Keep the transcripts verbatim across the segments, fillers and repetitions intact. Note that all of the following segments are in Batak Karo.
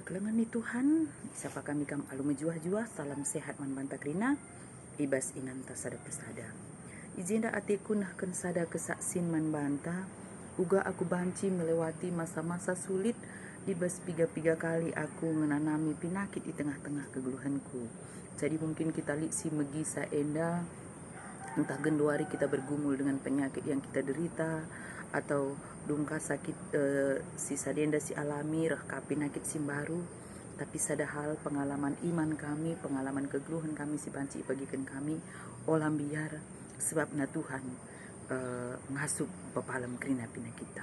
Kelengen ni Tuhan, isapa kami kam alu mejuah-juah, salam sehat man banta kerina, i bas inganta sada persada. I jenda ateku nehken sada kesaksin man banta, uga aku banci melewati masa-masa sulit, i bas piga-piga kali aku ngenanami pinakit i tengah-tengah kegeluhenku. Jadi mungkin kita lit si megisa enda, entah genduari kita bergumul dengan penyakit yang kita derita, atau dungka sakit, eh, si sadenda si alami, reh ka pinakit si mbaru. Tapi sada hal, pengalaman iman kami, pengalaman kegeluhen kami si banci ibagiken kami, ola mbiar, sebabna Tuhan, eh, ngasup pepalem kerina pinakitta.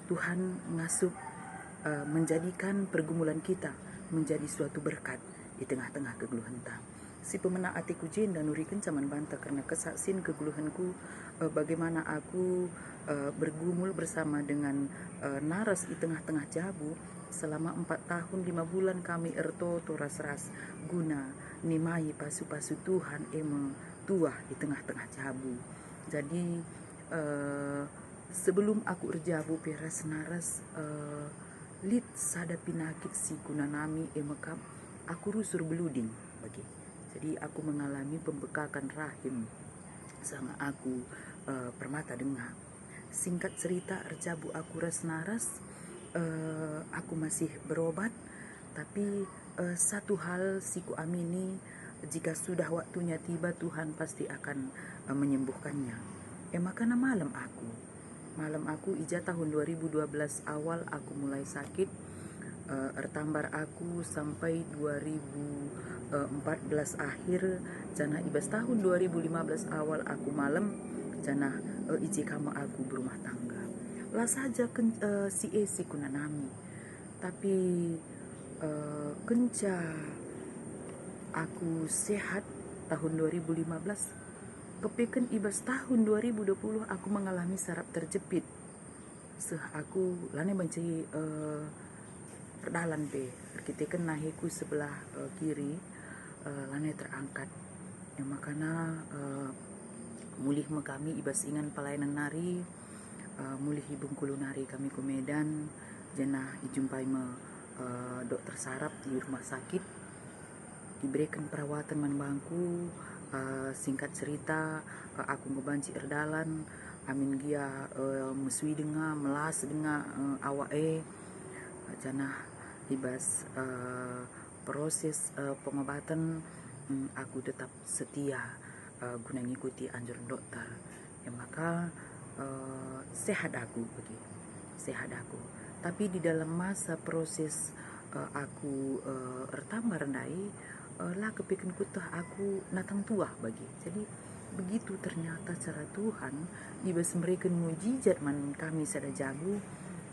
Tuhan ngasup, eh, menjadikan pergumulan kita menjadi suatu berkat i tengah-tengah kegeluhenta. Si pemena ateku jenda nurikenca man banta kerna kesaksin kegeluhenku, eh, bagaimana aku, eh, bergumul bersama dengan, eh, naras i tengah-tengah jabu selama empat tahun lima bulan kami ertoto ras-ras guna nimai pasu-pasu Tuhan, e me tuah i tengah-tengah jabu. Jadi, eh, sebelum aku erjabu pe ras naras, eh, lit sada pinakit si kunanami, e me kap aku rusur beluding bage. Jadi aku mengalami pembekakan rahim sanga aku, eh, permata denga. Singkat cerita, erjabu aku ras naras, eh, aku masih berobat, tapi, eh, satu hal si kuamini, jika sudah waktunya tiba, Tuhan pasti akan, eh, menyembuhkannya. E maka na malem aku. Malem aku, i ja tahun dua ribu dua belas awal aku mulai sakit, eh, ertambar aku sampai dua ribu empat belas akhir, janah i bas tahun dua ribu lima belas awal aku malem, janah, eh, i je ka me aku berumah tangga. La saja ken-, eh, si e si kunanami, tapi, eh, kenca aku sehat tahun dua ribu lima belas, kepeken i bas tahun dua ribu dua puluh aku mengalami saraf terjepit. Seh aku lanai banci, eh, erdalan pe, erkiteken naheku sebelah, eh, kiri, eh, lanai terangkat. E makana, eh, mulih me kami i bas ingan pelayanan nari, eh, mulih i Bengkulu nari kami ku Medan, janah ijumpai me, eh, dokter saraf i rumah sakit. Ibereken perawatan man bangku, eh, singkat cerita, eh, aku enggo banci erdalan, amin gia, eh, mesui denga, melas denga, eh, awak e, janah i bas, eh, proses, eh, pengobaten, mm, aku tetap setia, eh, guna ngikuti anjuran dokter. E maka, eh, sehat aku bage, sehat aku. Tapi di dalam masa proses, eh, aku, eh, ertambar ndai, eh, la kepeken kueteh aku natang tuah bage. Jadi, begitu ternyata cara Tuhan i bas mereken mujizat man kami sada jabu,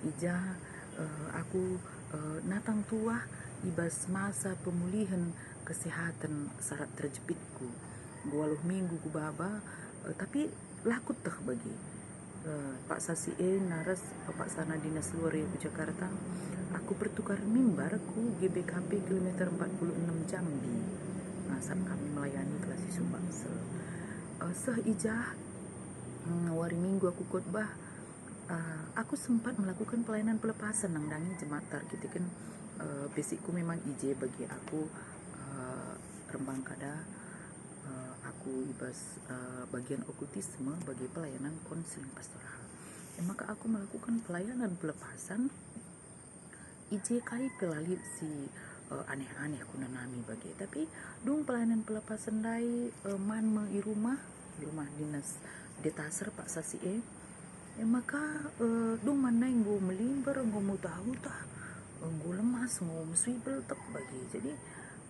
i ja, eh, aku, eh, natang tuah i bas masa pemulihen kesehatan saraf terjepitku. Enggo waluh minggu ku baba, eh, tapi la kueteh bage. Eh, paksa si e naras paksana dinas luar e ku Jakarta, aku pertukar mimbar ku G B K P kilometer empat puluh enam Jambi. Nah, saat kami melayani kelas si Sumbaksel. Eh, seh i ja, mm, wari Minggu aku khotbah, eh, aku sempat melakukan pelayanan pelepasan nandangi jemaat Tarkitiken, eh, basicku memang i je bagi aku, eh, rembang kada, eh, aku i bas, eh, bagian okultisme bagi pelayanan konseling pastoral. E maka aku melakukan pelayanan pelepasan, i je kai pe la lit si, eh, aneh-aneh kunanami bage. Tapi dung pelayanan pelepasan ndai, eh, man me i rumah, i rumah dinas detaser paksa si e. E maka, eh, dung man ndai enggo melimbar, enggo mutah-utah, enggo lemas, enggo mesui beltek bage. Jadi,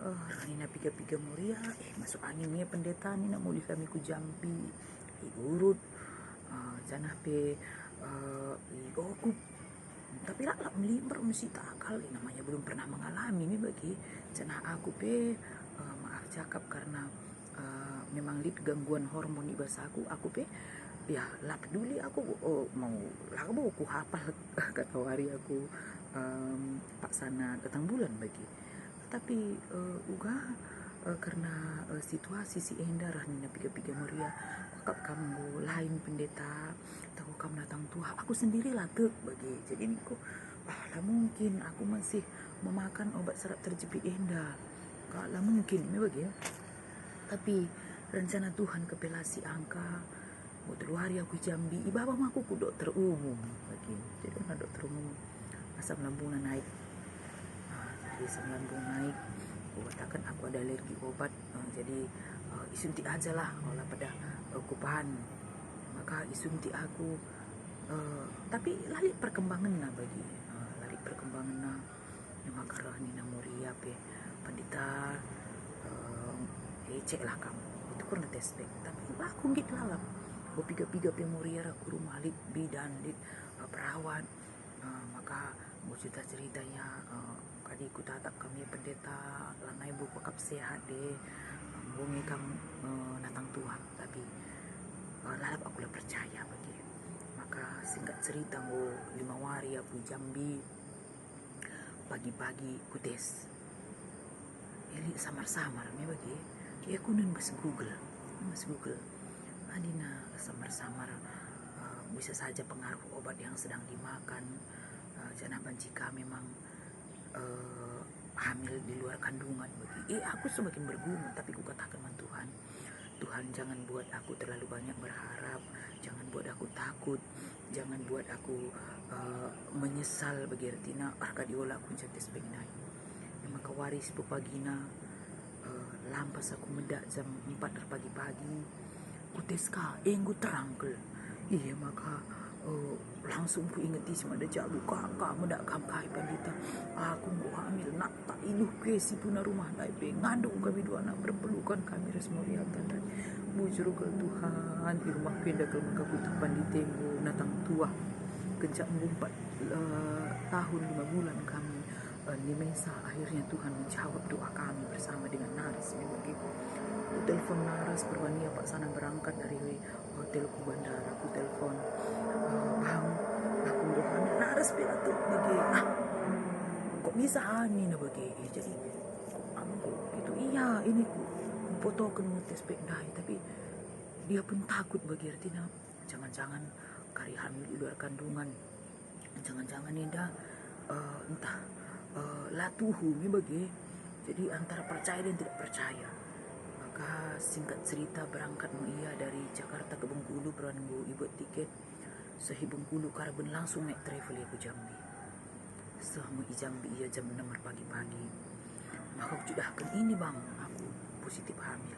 eh, reh nina piga-piga Moria, eh, masuk angin nge pendeta, nina mulih kami ku Jambi, i Urut, eh, janah pe, eh, i Ogup. Tapi la, la melimbar mesi takal, eh, namanya belum pernah mengalami me bage. Janah aku pe, eh, maaf cakap karena, eh, memang lit gangguan hormon i bas aku, aku pe, ya, la peduli aku, oh, mau labo ku hapal kata wari aku, em, paksana datang bulan bage. Tapi, eh, uga, eh, kerna, eh, situasi si enda reh nina piga-piga Moria, "Akap kam enggo lain pendeta, tah kam natang tuah, aku sendiri la tek bage." Jadi ningku, Ah, la mungkin aku masih memakan obat saraf terjepit enda. Ka, la mungkin, me bage. Tapi rencana Tuhan kepelasi angka, enggo telu hari aku i Jambi, ibaba me aku ku dokter umum bage. Jadi, na dokter umum, asam lambungna naik. Ah, jadi asam lambung naik, kukataken aku ada alergi obat. Ah, jadi, ah, isuntik aja lah, ola pada, eh, kupan. Maka isuntik aku, eh, tapi la lit perkembangenna bage, eh, la lit perkembangenna. E maka reh nina Moria pe, "Pandita, eh, icek lah kam, itukurna test pack." Tapi la aku nggit lalap. Enggo piga-piga pe Moria reh ku rumah, lit bidan, lit, eh, perawat. Eh, maka enggo cerita-cerita ia, eh, kadi kutatap kam ia pendeta, lanai buka kap sehat deh, enggo nge kam, eh, natang tuah. Tapi, eh, lalap aku la percaya bage. Maka singkat cerita, enggo lima wari aku i Jambi, pagi-pagi ku tes. Eli samar-samar me bage. Ia aku nen bas Google, bas Google. Adina samar-samar, eh, bisa saja pengaruh obat yang sedang dimakan, eh, janah banci ka memang, eh, hamil di luar kandungan bage. Eh, aku semakin bergumul, tapi kukataken man Tuhan, "Tuhan, jangan buat aku terlalu banyak berharap, jangan buat aku takut, jangan buat aku, eh, menyesal," bage ertina, "Ah, kadi ola aku nca tes pack ndai." E maka wari si pepagina, eh, lampas aku medak jam empat erpagi-pagi, ku tes ka, eh, enggo terang kal. Ia maka, eh, langsung kuingeti si mada jabu, "Kaka, medak kam kai, Pandita? Aku enggo hamil, nak tak iluh ke si puna rumah ndai pe, ngandung kami dua anak, berpelukan kami ras Morianta ndai." Bujur kal Tuhan, i rumah ku enda kal maka kueteh Pandita enggo natang tuah. Kenca enggo empat, eh, tahun lima bulan kami, eh, nimesa, akhirnya Tuhan menjawab doa kami bersama dengan Naras me bage. Kutelpon Naras, perban ia paksana berangkat dari hotel ku bandara, kutelpon, "Eh, Bang, aku enggo hamil." Naras pe la tek bage. "Ah, kok bisa hamil?" nina bage. Eh, jadi, kok aku gitu, iya, ini ku, kupotoken me test pack ndai, tapi ia pun takut bage, ertina jangan-jangan kari hamil di luar kandungan. Jangan-jangan enda, eh, entah, eh, la tuhu me bage. Jadi antara percaya dan tidak percaya. Maka singkat cerita, berangkat me ia dari Jakarta ke Bengkulu, perban enggo ibuat tiket. Seh i Bengkulu karaben langsung naik travel ia ku Jambi. Seh me i Jambi ia jam enam erpagi-pagi. Maka kucidahken, "Ini, Bang, aku positif hamil."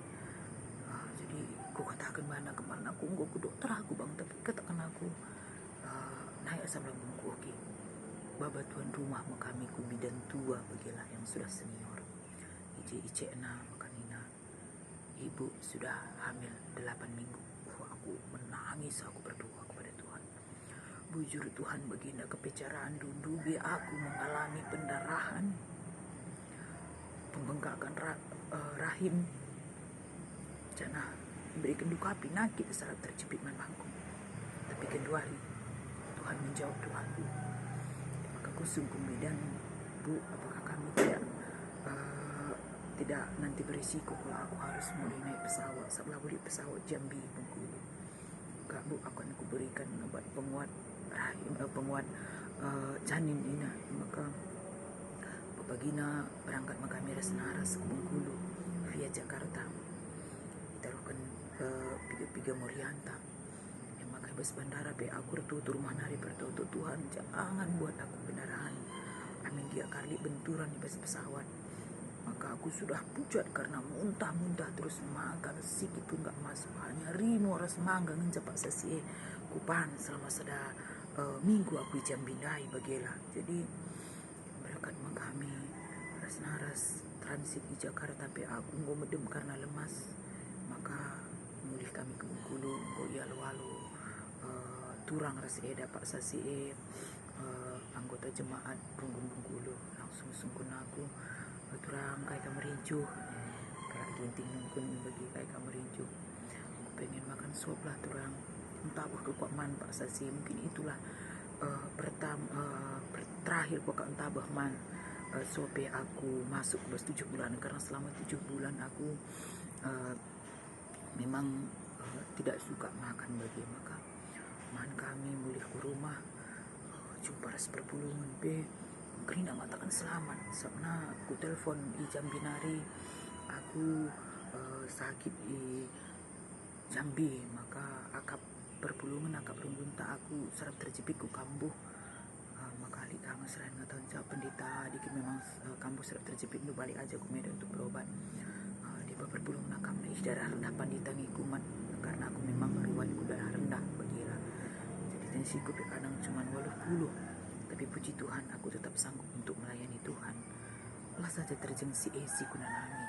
Ah, jadi kukataken bana, "Kemarin aku enggo ku dokter aku, Bang, tapi kataken aku, eh, naik asam lambungku." Oke. Baba tuan rumah me kami ku bidan tua bagelah yang sudah senior. Icek-icekna maka nina, "Ibu sudah hamil delapan minggu." Wah, aku menangis, aku berdoa kepada Tuhan. "Bujur Tuhan, bagenda kepe caranndu, ndube aku mengalami pendarahan, pembengkakan ra-, eh, rahim, janah iberekenndu ka pinakit saraf terjepit man bangku." Tapi genduari Tuhan menjawab doaku. Maka kusungkun bidan, "Bu, apakah kami tidak, eh, tidak nanti berisiko kalau aku harus mulih naik pesawat, sabab la lit pesawat Jambi Bengkulu?" "Enggak, Bu, akan kuberikan obat penguat rahim, eh, penguat, eh, janin," nina. Maka pepagina berangkat me kami ras Naras ku Bengkulu via Jakarta. Itaruhken, eh, piga-piga Morianta. E maka i bas bandara pe aku ertoto, rumah nari pe ertoto, "Tuhan, jangan buat aku pendarahan." Amin gia kari benturan i bas pesawat. Maka aku sudah pucat karena muntah-muntah terus, makan sikit pun enggak masuk, hanya rimo ras mangga ngenca paksa si e kupan selama sada, eh, minggu aku i Jambi ndai bagelah. Jadi berangkat me kami ras Naras, transit i Jakarta pe aku enggo medem karena lemas. Maka mulih kami ke Bengkulu, enggo ialo-alo, eh, turang ras eda paksa si e, eh, anggota jemaat runggun Bengkulu. Langsung sungkun aku, "Eh, turang, kai kam merincuh?" Eh, kalak Ginting nungkun bage, "Kai kam merincuh?" "Aku pengen makan sop lah, turang." Ntabeh kal kuakap man paksa si e, mungkin itulah, eh, pertam-, eh, per-, terakhir kuakap ntabeh man, eh, sop e aku masuk bas tujuh bulan, karena selama tujuh bulan aku, eh, memang, eh, tidak suka makan bage. Maka man kami mulih ku rumah, eh, Jumpa ras perpulungen pe kerina ngataken selamat, sabna ku telpon i Jambi nari, aku, eh, sakit i Jambi, maka akap perpulungen, akap runggunta aku serap terjepit ku kambuh. Eh, maka lit ka nge serayan ngatakenca, "Pendeta, adi kin memang, eh, kambuh serap terjepit, ndu balik aja ku Medan untuk berobat." Eh, deba perpulungen akapna, ih, darah rendah pandita nge kumat, karena aku memang riwayatku darah rendah bagila. Jadi tensiku pe kadang cuman waluh puluh, tapi puji Tuhan, aku tetap sanggup untuk melayani Tuhan. La saja terjeng si e si kunanami.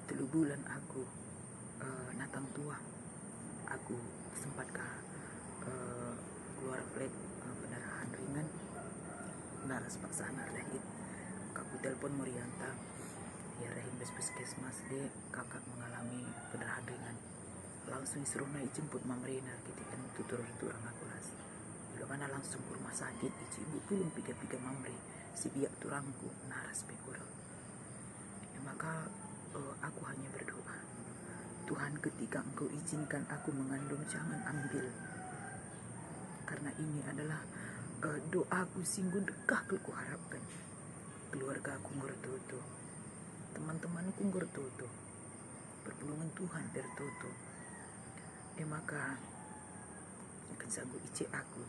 Telu bulan aku, eh, natang tuah. Aku sempat ka, eh, keluar flat, eh, pendarahan ringan. Naras paksa anak lahir. Maka aku telpon merianta. Ia rahin bas puskesmas, "Dek, kakak mengalami pendarahan ringan." Langsung isuruhna ijemput mamrena, kitiken tutur-tutur aku ras. Iga mana langsung ku rumah sakit, icibuk pulung piga-piga mamre, si biak turangku, naras pe kurang. E maka, eh, aku hanya berdoa, "Tuhan, ketika Engkau izinkan aku mengandung, jangan ambil. Karena ini adalah, eh, doaku si enggo ndekah kal kuharapken." Keluarga aku enggo ertoto, teman-temanku enggo ertoto, perpulungen Tuhan pe ertoto. E maka, kenca enggo icek aku,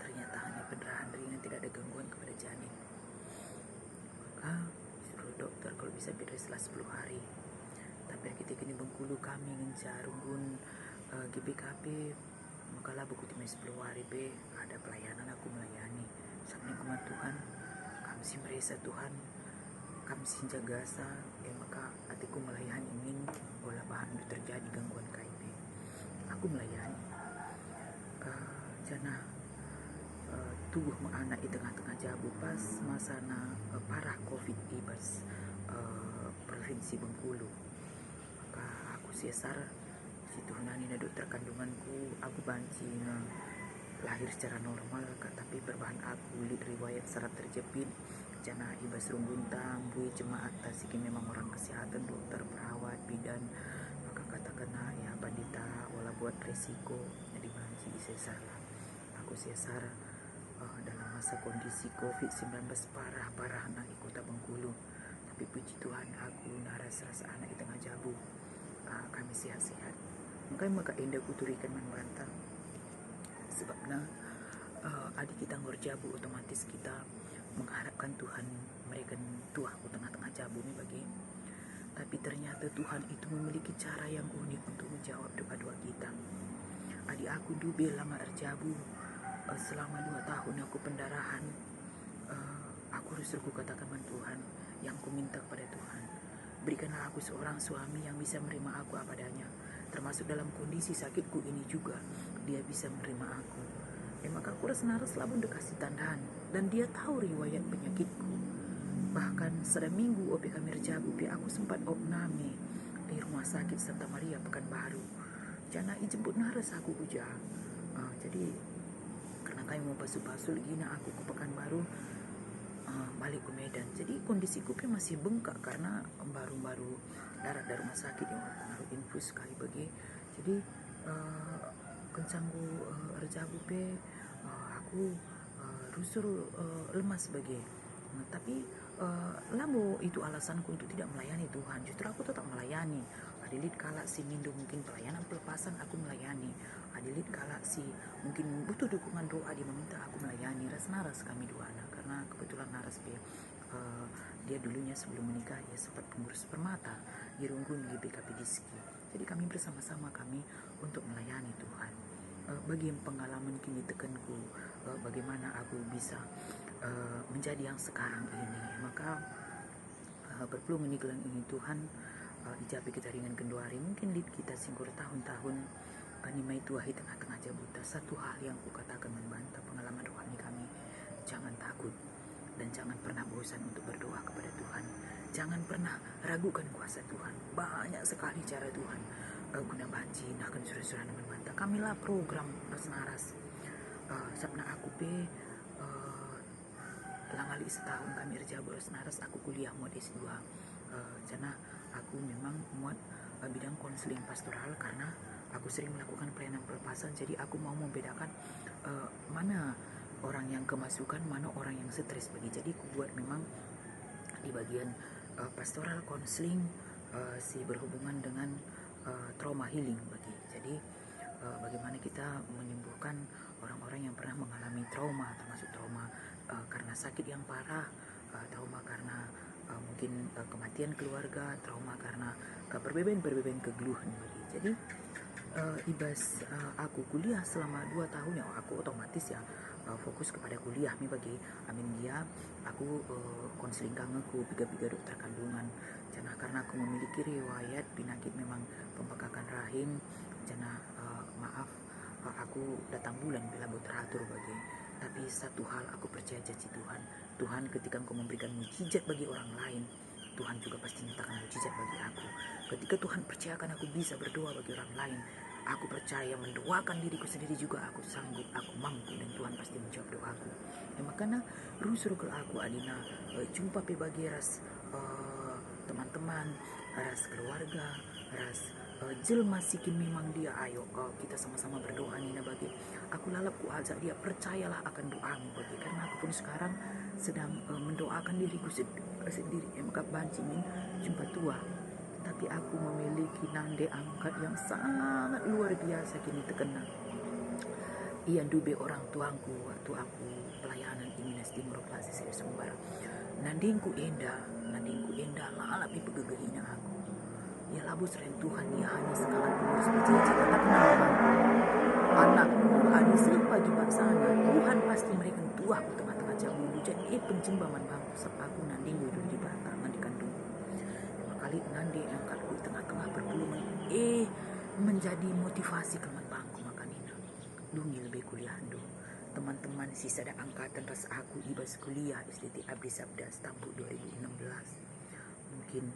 ternyata hanya pendarahan ringan, tidak ada gangguan kepada janin. Maka suruh dokter kalau bisa bed rest lah sepuluh hari. Tapi erkiteken i Bengkulu kami ngenca runggun, eh, G B K P, maka labo kutimai sepuluh hari pe ada pelayanan aku melayani. Sabap ningku man Tuhan, Kam si meresa Tuhan, Kam si njagasa, e maka atiku melayani min, ola bahan terjadi gangguan kai pe. Aku melayani. Eh, janah, eh, tubuh me anak i tengah-tengah jabu pas masana, eh, parah covid i bas, eh, Provinsi Bengkulu. Maka aku sesar, situhuna nina dokter kandunganku, aku banci nge lahir secara normal, ka, tapi perbahan aku lit riwayat serap terjepit, janah i bas runggunta mbue jemaatta si kin memang orang kesehatan, dokter, perawat, bidan, maka katakenna, "Ya, Pandita, ola buat resiko," jadi banci isesarlah. Aku sesar, eh, dalam masa kondisi covid sembilan belas parah-parahna i Kota Bengkulu. Tapi puji Tuhan, aku naras ras anak i tengah jabu, ah, kami sehat-sehat. Engkai maka enda kuturiken man banta? Sebabna, eh, adi kita enggo erjabu, otomatis kita mengharapkan Tuhan mereken tuah ku tengah-tengah jabu me bage. Tapi ternyata Tuhan itu memiliki cara yang unik untuk menjawab doa-doa kita. Adi aku ndube langa erjabu, eh, selama dua tahun aku pendarahan, eh, aku terus kukatakan man Tuhan, yang kuminta kepada Tuhan, "Berikanlah aku seorang suami yang bisa menerima aku apa adanya, termasuk dalam kondisi sakitku ini juga, dia bisa menerima aku." E maka aku ras naras labo ndekah si tandan, dan dia tahu riwayat penyakitku. Bahkan sada minggu ope kami erjabu pe aku sempat opname di Rumah Sakit Santa Maria Pekanbaru. Janah ijemput naras aku ku ja. Ah, jadi, karena kami mau pasu-pasu, ligina aku ku Pekanbaru, ah, balik ku Medan. Jadi kondisiku pe masih bengkak karena mbaru-mbaru darat dari rumah sakit yang pengaruh infus kali bage. Jadi, eh, kenca enggo, eh, erjabu pe, eh, aku, eh, rusur, eh, lemas bage. Nah, tapi, eh, labo itu alasanku untuk tidak melayani Tuhan. Justru aku tetap melayani. Adi lit kalak si nindu mungkin pelayanan pelepasan, aku melayani. Adi lit kalak si mungkin butuh dukungan doa, dia meminta, aku melayani. Ras naras kami duana, karena kebetulan naras pe, eh, dia dulunya sebelum menikah, ia sempat pengurus Permata, i runggun G B K P Diski. Jadi kami bersama-sama kami untuk melayani Tuhan. Eh, bagi pengalaman kinitekenku, eh, bagaimana aku bisa, eh, menjadi yang sekarang ini. Maka, eh, perpulungen i gelang ini Tuhan, eh, i ja pe kita ringan genduari. Mungkin lit kita si enggo ertahun-tahun, eh, nimai tuah i tengah-tengah jabuta. Satu hal yang kukataken man banta, pengalaman rohani kami, jangan takut. Dan jangan pernah bosan untuk berdoa kepada Tuhan. Jangan pernah ragukan kuasa Tuhan. Banyak sekali cara Tuhan, eh, guna banci nahken sura-suraNa man banta. Kami la program ras naras. Eh, sabna aku pe, eh, la ngalih setahun kami erjabu ras naras, aku kuliah muat S dua. Eh, janah aku memang muat, eh, bidang konseling pastoral karena aku sering melakukan pelayanan pelepasan, jadi aku mau membedakan, eh, mana orang yang kemasukan, mana orang yang stres bagi. Jadi kubuat memang di bagian uh, pastoral counseling uh, si berhubungan dengan uh, trauma healing bagi. Jadi uh, bagaimana kita menyembuhkan orang-orang yang pernah mengalami trauma, termasuk trauma uh, karena sakit yang parah, uh, trauma karena uh, mungkin uh, kematian keluarga, trauma karena uh, perbeben-perbeben kegeluhen bagi. Jadi uh, ibas uh, aku kuliah selama dua tahun ya, aku otomatis ya uh, fokus kepada kuliah mi bagi. Amin gia aku uh, konseling ka nge ku piga-piga dokter kandungan. Janah karena aku memiliki riwayat penyakit memang pembengkakan rahim, janah uh, maaf, uh, aku datang bulan pe labo teratur bagi. Tapi satu hal aku percaya janji Tuhan. Tuhan, ketika Engkau memberikan mujizat bagi orang lain, Tuhan juga pasti nyatakan mujizat bagi aku. Ketika Tuhan percayakan aku bisa berdoa bagi orang lain, aku percaya mendoakan diriku sendiri juga aku sanggup, aku mampu, dan Tuhan pasti menjawab doaku. Ya, makana rusur kal aku adina eh, jumpa pe bage ras eh, teman-teman, ras keluarga, ras eh, jelma si kin memang dia, ayo eh, kita sama-sama berdoa nina bage. Aku lalap ku ajak dia, percayalah akan doamu bage, karena aku pun sekarang sedang eh, mendoakan diriku sed- sendiri. Eh, maka banci min jumpa tua. Tapi aku memiliki nande angkat yang sangat luar biasa kinitekenna. Ia ndube orang tuangku waktu aku pelayanan i Minas Timur, Klasis Sumbar. Nandingku enda, nandingku enda lalap ipegegehina aku. Ia labo selain Tuhan, ia hanya sekalak pengurus P J J, tetapi nandingku, anakku, adi seh pagi paksana, Tuhan pasti mereken tuah ku tengah-tengah jabundu, jadi e penjemba man bangku, sabap aku nandingndu i Dibata, nande kandungku. Maka lit nande angkatku i tengah-tengah perpulungen, e menjadi motivasi kal man bangku, maka nina, dungi lebe kuliahndu. Teman-teman si sada angkatan ras aku i bas kuliah S D T Abdi Sabda Stampu dua ribu enam belas. Mungkin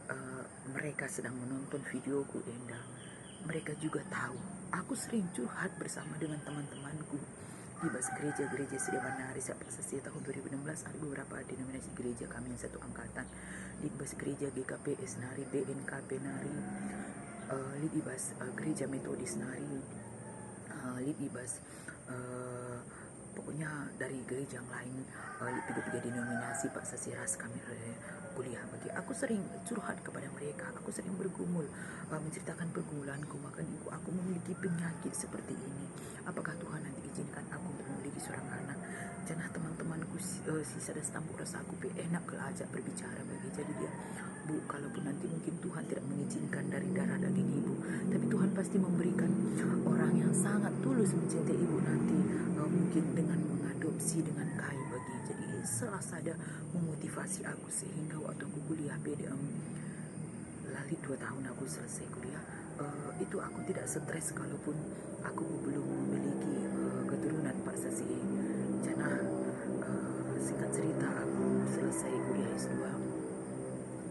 eh, mereka sedang menonton videoku enda. Mereka juga tahu, aku sering curhat bersama dengan teman-temanku i bas gereja-gereja si deban nari. Sabap paksa si tahun dua ribu enam belas ada beberapa denominasi gereja kami yang satu angkatan. Lit bas gereja G K P S nari, B N K P nari, eh, lit i bas eh, gereja Metodis nari, eh, lit i bas eh, pokoknya dari gereja yang lain, eh, lit piga-piga denominasi paksa si ras kami eh, kuliah bagi. Aku sering curhat kepada mereka, aku sering bergumul, eh, menceritakan pergumulanku, maka ningku, aku memiliki penyakit seperti ini. Apakah Tuhan nanti izinkan aku untuk memiliki seorang anak? Janah teman-temanku si, eh, si sada stampu ras aku pe enak kal ajak berbicara bagi. Jadi dia, Bu, kalaupun nanti mungkin Tuhan tidak mengizinkan dari darah daging ibu, tapi Tuhan pasti memberikan orang yang sangat tulus mencintai ibu nanti, eh, mungkin dengan mengadopsi, dengan kai bagi. Jadi salah sada memotivasi aku sehingga waktu aku kuliah P D M, la lit dua tahun aku selesai kuliah, eh, itu aku tidak stres kalaupun aku belum memiliki eh, keturunan paksa si e. Janah eh, singkat cerita, aku selesai kuliah S dua,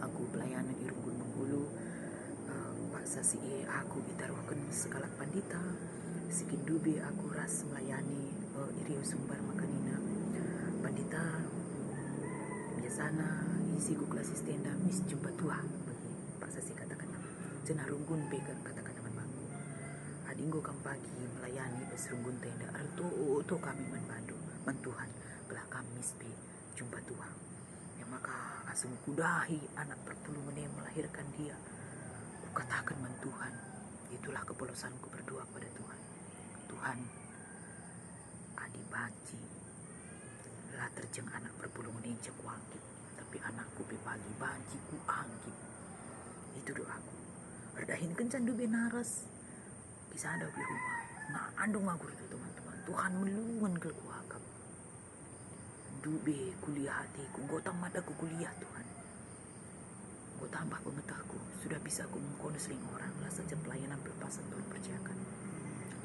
aku pelayanan i Runggun Bengkulu. Eh, paksa si e aku itaruhken sekalak pandita. Si kin ndube aku ras melayani eh, i Riau Sumbar, maka nina, "Pandita, biasana ise ku Klasis enda mis jumpa tuah bagi," paksa si katakenna. Janah runggun pe katakenna man bangku, "Adi enggo kam pagi melayani bas runggunta enda, ertoto kami man bandu, man Tuhan, gelah kam mis pe jumpa tuah." E maka asum kudahi anak perpulungen e melahirkan dia, kukataken man Tuhan, itulah keputusanku berdoa kepada Tuhan. Tuhan, adi banci la terjeng anak perpulungen e, kuanggit, tapi anakku pe pagi banci kuanggit. Itu doaku. Erdahin kenca ndube naras, kisada ku rumah, ngandung aku tu teman-teman. Tuhan, melungun kal kuakap. Ndube kuliah ateku, enggo tamat aku kuliah, Tuhan. Enggo tambah pengetehku, sudah bisa aku mengkonseling orang, la saja pelayanan pelepasan Tuhan percayakan.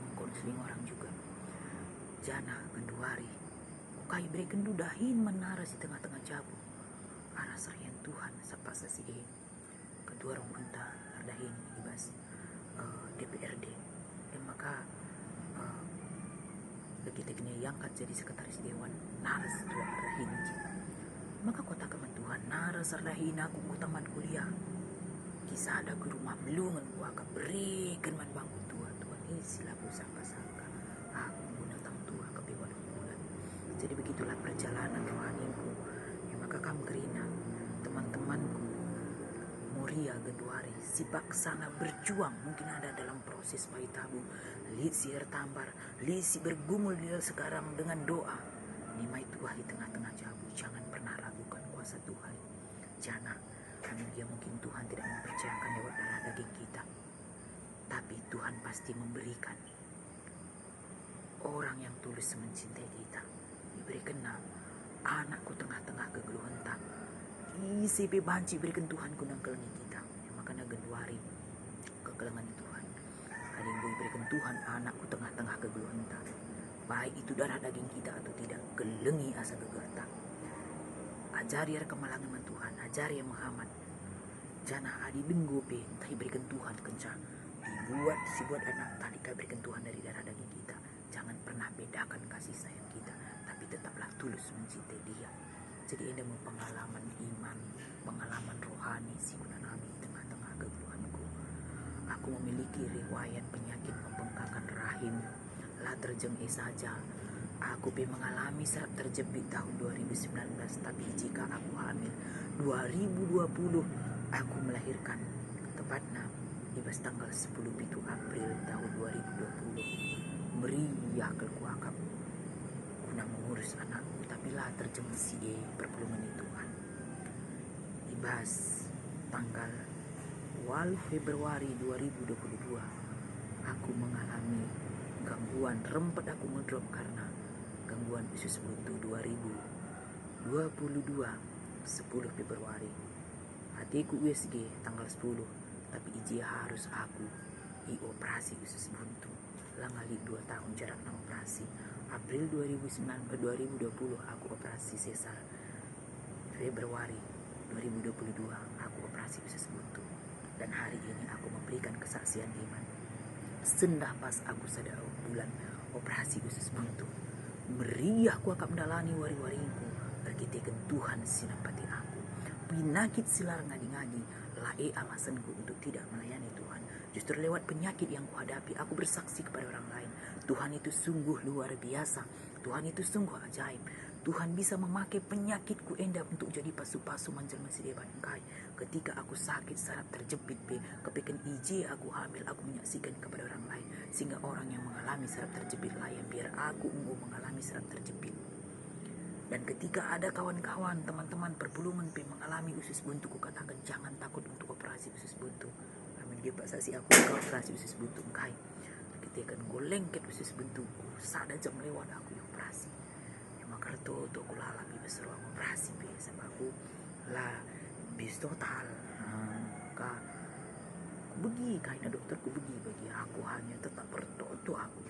Mengkonseling orang juga. Janah genduari, kukai berekenndu dahin man naras i tengah-tengah jabu. Arah serayan Tuhan, sabap paksa si e. Ketua runggunta erdahin i bas eh, D P R D. E maka eh, lagi teknia iangkat jadi sekretaris dewan, naras dua erdahin i je. Maka kukataken man Tuhan, naras erdahin aku enggo tamat kuliah. Kisada ku rumah, melungun kuakap, bereken man bangku tuah, Tuhan, ise labo sangka-sangka aku enggo natang tuah kepe waluh bulan. Jadi begitulah perjalanan rohaniku. Ya, maka kam kerina, teman-temanku, Moria genduari, si paksana berjuang, mungkin ada dalam proses bayi tabung, lit si ertambar, lit si bergumul dia sekarang dengan doa. Nimai Tuhan i tengah-tengah jabu, jangan pernah ragukan kuasa Tuhan. Janah, amin, dia mungkin Tuhan tidak mempercayakan lewat darah daging kita, tapi Tuhan pasti memberikan orang yang tulus mencintai kita. Iberikenna anak ku tengah-tengah kegeluhenta. Ise pe banci iberiken Tuhan guna ngkelengi kita. Ya, makana genduari kekelengen Tuhan. Adi enggo iberiken Tuhan anak ku tengah-tengah kegeluhenta, baik itu darah daging kita atau tidak, kelengi asa gegehta. Ajari erkemalangen man Tuhan, ajari mehamat. Janah adi denggo pe ntah iberiken Tuhan kenca dibuat si buat anak tah lit ka iberiken Tuhan dari darah daging kita, jangan pernah bedakan kasih sayang kita, tapi tetaplah tulus mencintai Dia. Jadi enda me pengalaman iman, pengalaman rohani si kunalami i tengah-tengah kegeluhanku. Aku memiliki riwayat penyakit pembengkakan rahim, la terjeng e saja. Aku pe mengalami serap terjepit tahun dua ribu sembilan belas, tapi jika aku hamil dua ribu dua puluh, aku melahirkan. Tepatna, i bas tanggal sepuluh pitu April tahun dua ribu dua puluh, meriah kal kuakap guna mengurus anakku, tapi la terjeng si e perpulungen ni Tuhan. I bas tanggal waluh Februari dua ribu dua puluh dua, aku mengalami gangguan, rempet aku ngedrop karena gangguan usus buntu. Dua ribu dua puluh dua, sepuluh Februari, ateku U S G tanggal sepuluh, tapi i je harus aku ioperasi usus buntu. Langa lit dua tahun jarakna operasi. April dua ribu sembilan, eh, dua ribu dua puluh aku operasi sesar. Februari dua ribu dua puluh dua aku operasi usus buntu. Dan hari ini aku memberikan kesaksian iman. Sendah pas aku sada bulan operasi usus buntu, meriah kuakap ndalani wari-waringku erkiteken Tuhan si nampati aku. Penyakit si la erngadi-ngadi la e alasanku untuk tidak melayani Tuhan. Justru lewat penyakit yang kuhadapi, aku bersaksi kepada orang lain, Tuhan itu sungguh luar biasa. Tuhan itu sungguh ajaib. Tuhan bisa memakai penyakitku enda untuk jadi pasu-pasu man jelma si deban engkai. Ketika aku sakit, sarap terjepit pe, kepeken i je aku hamil, aku menyaksikan kepada orang lain, sehingga orang yang mengalami sarap terjepit layan, biar aku enggo mengalami sarap terjepit. Dan ketika ada kawan-kawan, teman-teman perpulungen pe mengalami usus buntu, kukataken, "Jangan takut untuk operasi usus buntu." Amin, dia paksa si aku ka operasi usus buntu engkai. Erkiteken enggo lengket usus buntuku, sada jam lewat aku ioperasi. Ya, maka ertoto aku lalap i bas ruang operasi pe, sabap aku la bis total. Nah, maka kubegi kai na dokter, kubegi bagi aku, hanya tetap ertoto aku.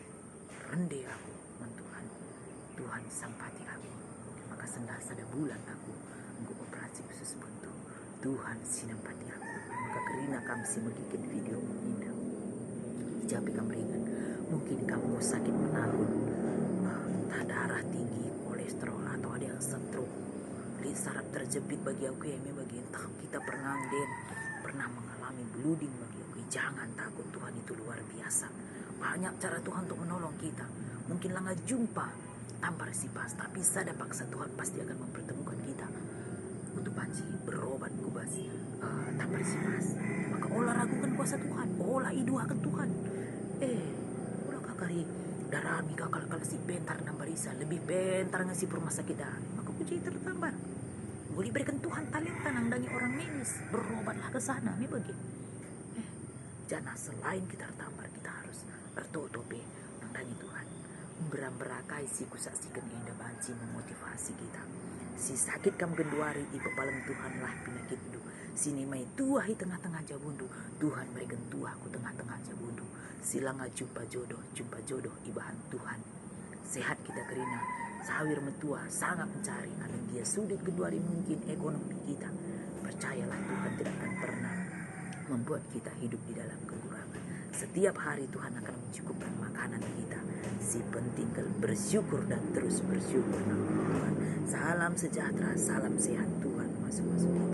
Rende aku man Tuhan. Tuhan sampati aku. Maka sendah sada bulan aku enggo operasi usus buntu. Tuhan si nampati aku. Maka kerina kam si megiken video enda, i ja pe kam ringan. Mungkin kam enggo sakit menahun, ah, ntah darah tinggi, kolesterol, atau ada yang stroke. Lit sarap terjepit bagi aku e me bagi, ntah kita pernah den, pernah mengalami bleeding bagi aku e. Jangan takut, Tuhan itu luar biasa. Banyak cara Tuhan untuk menolong kita. Mungkin langa jumpa tambar si pas, tapi sada paksa Tuhan pasti akan mempertemukan kita untuk banci berobat ku bas, eh, tambar si pas. Maka ola raguken kuasa Tuhan, ola iduaken Tuhan. Eh, ola ka kari darami kalak-kalak si pentar nambarisa, lebih pentar nge si perumah sakit darami. Maka ku je tertambar. Enggo ibereken Tuhan talenta nandangi orang medis, berobatlah ke sana, me bage. Eh, janah selain kita ertambar, kita harus ertoto pe nandangi Tuhan. Mbera-mbera kai si kusaksiken enda banci memotivasi kita. Si sakit kam genduari, ipepalem Tuhanlah penyakitndu. Si nimai tuah i tengah-tengah jabundu, Tuhan mereken tuah ku tengah-tengah jabundu. Si langa jumpa jodoh, jumpa jodoh ibahan Tuhan. Sehat kita kerina, sawir metua, sangap mencari, amin gia sulit genduari mungkin ekonomi kita. Percayalah, Tuhan tidak akan pernah membuat kita hidup di dalam kekurangan. Setiap hari Tuhan akan mencukupkan makanan kita. Si penting kal bersyukur dan terus bersyukur, nang Tuhan. Salam sejahtera, salam sehat, Tuhan masuk-masuk.